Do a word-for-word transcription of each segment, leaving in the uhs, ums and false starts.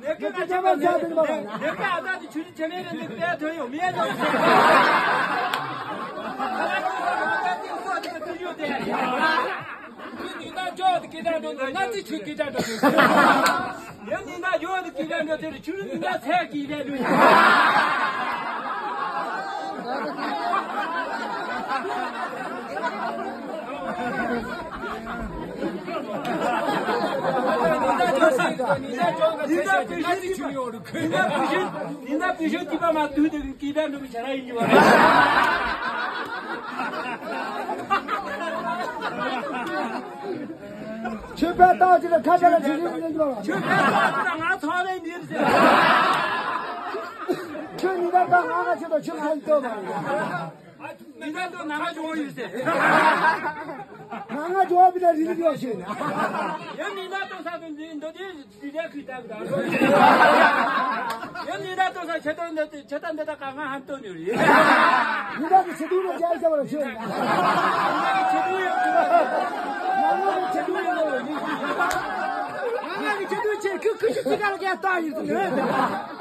ནེ་ཀི་ང་ཆེ་པ་ནེ་ཀི་ཨ་ད་དེ་ཆུ་ཆེ་ནེ་རེ་ནེ་ཀི་ཨ་ཐོན་ཡོང་མི་ཡ་ཉོ། ཁྱོད་ཉིན་ལྟར་ཇོ་དེ་སྐད་གྲགས་འགྲོ་འདུག་ང་ཚོས་ཁྱོད་སྐད་གྲགས་འགྲོ་འདུག་ཡང་ཉིན་ལྟར་ཇོ་དེ་སྐད་གྲགས་འགྲོ་དེ་རེད། ཁྱོད་ཉིན་ལྟར་ཚད་སྐད་གྲགས་འགྲོ་ཡིན། ཉིན་ལྟར་བུ་ཤིན་ཉིན་ལྟར་བུ་ཤིན་ཉིན་ལྟར་བུ་ཤིན་ཉིན་ལྟར་བུ་ཤིན་ཏི་པ་མ་དུས་དེ་སྐད་གྲགས་འགྲོ་བྱ་ར་ཡིན་གྱི་བ། ཆོས་པའི་རྟགས་ཅི་ལ་ཁ་ཤས་ལ་ཆོས་ལུགས་ཡིན་གྱི་བ། ཆོས་པའི་རྟགས་ང་ཚང་རེ་མིར་ཟེར། ཁྱོད་ཉིན་ལྟར་ང་ང་ཆོས་དང་ཆོས་ལ་ལྟོས་མ་ཡིན། ཉིན་ལྟར་ང་ང་ཇོ་ཡོད་ཟེར། ང་ང་ཇོ་བི་ལ་རིལ་ཡོད་ཤེས་ན། ཡང་ཉིན་ལྟར་ས་དུ་འདི་འདོད་དེ། དེ་འདྲ་ཁུལ་དག་དང་། ཡང་ཉིན་ལྟར་ཏོ་ས་ཆེ་ཏོ་འདི་ཏོ་ཆེ་ཏོ་འདི་ཏོ་གང་ང་ཧམ་ཏོ་ནི་རེད། ཉིན་ལྟར་གྱི་ཆེ་ཏོ་ལ་རྒྱལ་རྒྱལ་བ་ཆེ། ཉིན་ལྟར་གྱི་ཆེ་ཏོ་ཡོད་ཀྱི་བ། ང་ང་གི་ཆེ་ཏོ་ཡོད་ཀྱི་བ། ང་ང་གི་ཆེ་ཏོ་ཆེ་ཁུ་ཁུ་ཤི་ཏི་ག་ལ་རྒྱལ་རྟགས་ཡིན་ཏོ་ནི།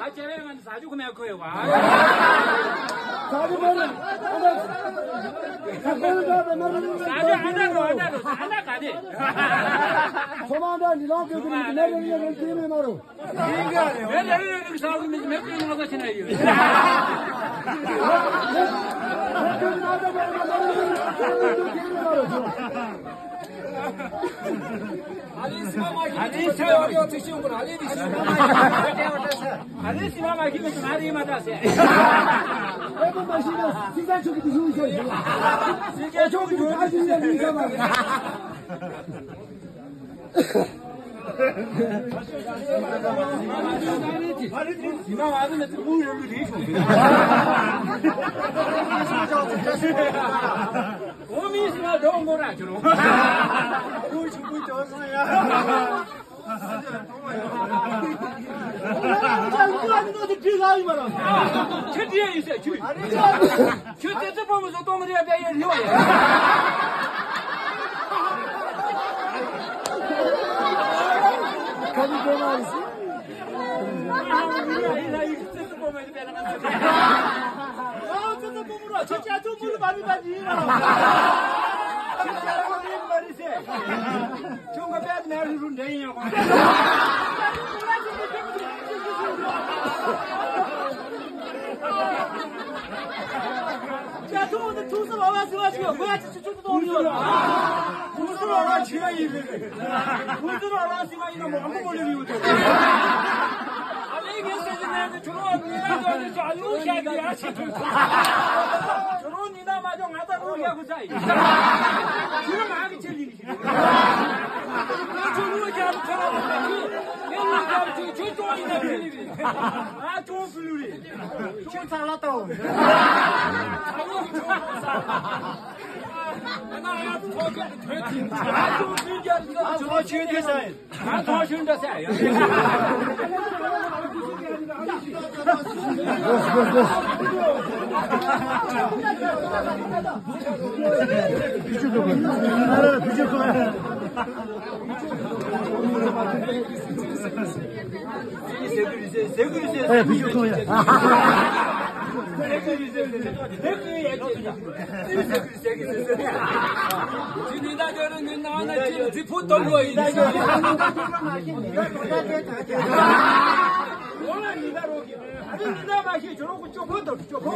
ཨ་ཅེ་རེ་ང་ཟ་རྒྱུ་ཁོ་མེད་ཁོ་ཡོད་བ། ཟ་རྒྱུ་མེད་ལ། ཨ་ད་ཟ་ཁོ་ཡོད་ད་མ་རེད། ཟ་རྒྱུ་ཨ་ད་རོ་ཨ་ད་རོ་ཨ་ད་ག་དེ། ཁོ་མ་འདྲ་ནི་ལོག་གི་ཀུན་ནི་མེད་རེ་ཡེ་རེ་ཏི་མེ་མ་རུ། མེད་རེ་རེ་རེ་ས་གི་མི་མེད་ཀུན་ནི་ལོག་ཕྱི་ན་ཡོད། ཨ་ལི་སི་མ་མ་གི་ཨ་ལི་སི་མ་མ་གི་ཨ་ལི་སི་མ་མ་གི་ཨ་ལི་སི་མ་མ་གི་ང་རེ་མ་ད་ཟེར། ཨེ་པོ་མ་ཤི་ན་སི་ས་ཆུ་གི་དུ་ཞུ་ཤེས། སི་ས་ཆུ་གི་དུ་ཨ་ཞི་ཡ་ལི་ས་མ། ཁྱེད་འདི་ཡིན་ཟེར་ཁྱོད། ཁྱོད་ཙི་ཙི་པོ་མི་ཟོ་གཏོང་མི་རེད་པས་ཡོད་རེད་བ་ཡ། ཁ་ཅིག་དེ་མ་ཡིན་ཟེར། ཙི་ཙི་པོ་མི་རེད་པས་ན་ང་ཚོ། ཨོ་ཙི་ཙི་པོ་མི་རོ་ཁྱོད་ཅག་ཚོ་མི་རུ་བ་རུ་བ་ཡིན་ར། ཁྱོད་ཅག་ཚོ་མི་རུ་བ་རུ་ཟེར། ཁྱོད་ང་པས་ན་རུ་རུ་འདྲེ་ཡིན་ཡོད་གོ། ཅག་ཚོ་འདི་ཐུགས་སུ་ལོ་བ་ཟི་བ་ཞིག་ཡོད་གོ་ཡ། ཆུ་ཆུ་ཆུ་ཏོང་ཡོད། ཁུ་ཚུར་རོ་རང་ཆེ་བ་ཡིན་པས། ཁུ་ཚུར་རོ་རང་སི་མ་ཡིན་ན་མོ་ཨ་མོ་མོ་ལེ་ཡོད་དེ། ཨ་ལེ་ངས་ཟེར་གྱི་མེད་དེ་ཁྱོད་རོ་ངས་ཡང་ཡོད་ནི་ཅག་ལུག་ཤ་གི་ཡ་ཆེ་ཐུབ། ཁྱོད་རོ་ཉིན་ན་མ་ཅོ་ང་ད་ལུག་ཤ་གི་ས་ཡིན། ཁྱོད་ང་གི་ཆེ་ཡིན་གྱི། ཁྱོད་ལུག་ཤ་གི་ཁྱོད་རོ་ང་ལུག་ཤ་གི་ཁྱོད་ཅོ་ཡིན་ན་ཕི་ལི་རེད། ང་ཅོ་ཕི་ལི་རེད། ཁྱོད་ཚ་ལ་ཏོ། ཨ་ནི་འདི་འདྲ་མ་ཤེས་ཇོ་རོ་ཁོ་ཅོ་ཕོ་དང་ཅོ་ཕོ།